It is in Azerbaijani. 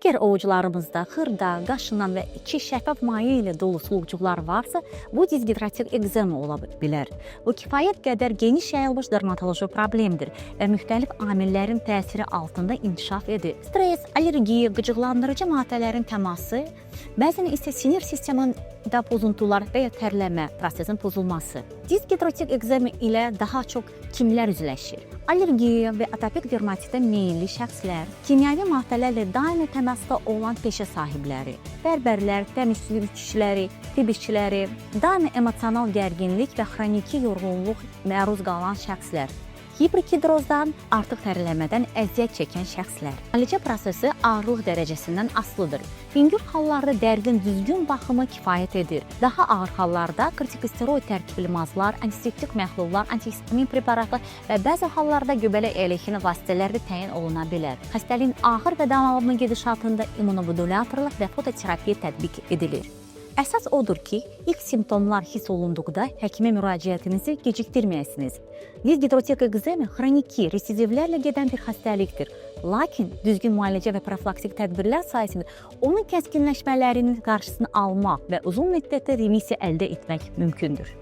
Əgər ovucularımızda xırda, qaşınan və içi şəffaf maye ilə dolu suluqcuqlar varsa, bu dishidrotik ekzema ola bilər. Bu kifayət qədər geniş yayılmış dermatoloji problemdir və müxtəlif amillərin təsiri altında inkişaf edir. Stres, allergiya, qıcıqlandırıcı maddələrin təması, bəzən isə sinir sistemində pozuntular və ya tərləmə prosesinin pozulması. Dishidrotik ekzema ilə daha çox kimlər üzləşir? Allergiya və atopik dermatitə meyilli şəxslər, kimyəvi maddələrlə daimi təmasda olan peşə sahibləri, bərbərlər, təmizlik işçiləri, tibb işçiləri, daimi emosional gərginlik və xroniki yorğunluq məruz qalan şəxslər, hiperhidrozdan, artıq tərləmədən əziyyət çəkən şəxslər. Müalicə prosesi ağırlıq dərəcəsindən asılıdır. Yüngül hallarda dərinin düzgün baxımı kifayət edir. Daha ağır hallarda kortikosteroid tərkibli mazlar, antiseptik məhlullar, antihistamin preparatlar və bəzi hallarda göbələk əleyhinə vasitələr də təyin oluna bilər. Xəstəliyin ağır və davamlı gedişatında immunomodulyatorlar və fototerapiya tətbiq edilir. Əsas odur ki, ilk simptomlar hiss olunduqda həkimə müraciətinizi gecikdirməyəsiniz. Dishidrotik ekzema xroniki residivlərlə gedən bir xəstəlikdir. Lakin düzgün müalicə və profilaktik tədbirlər sayəsində onun kəskinləşmələrinin qarşısını almaq və uzun müddətdə remissiya əldə etmək mümkündür.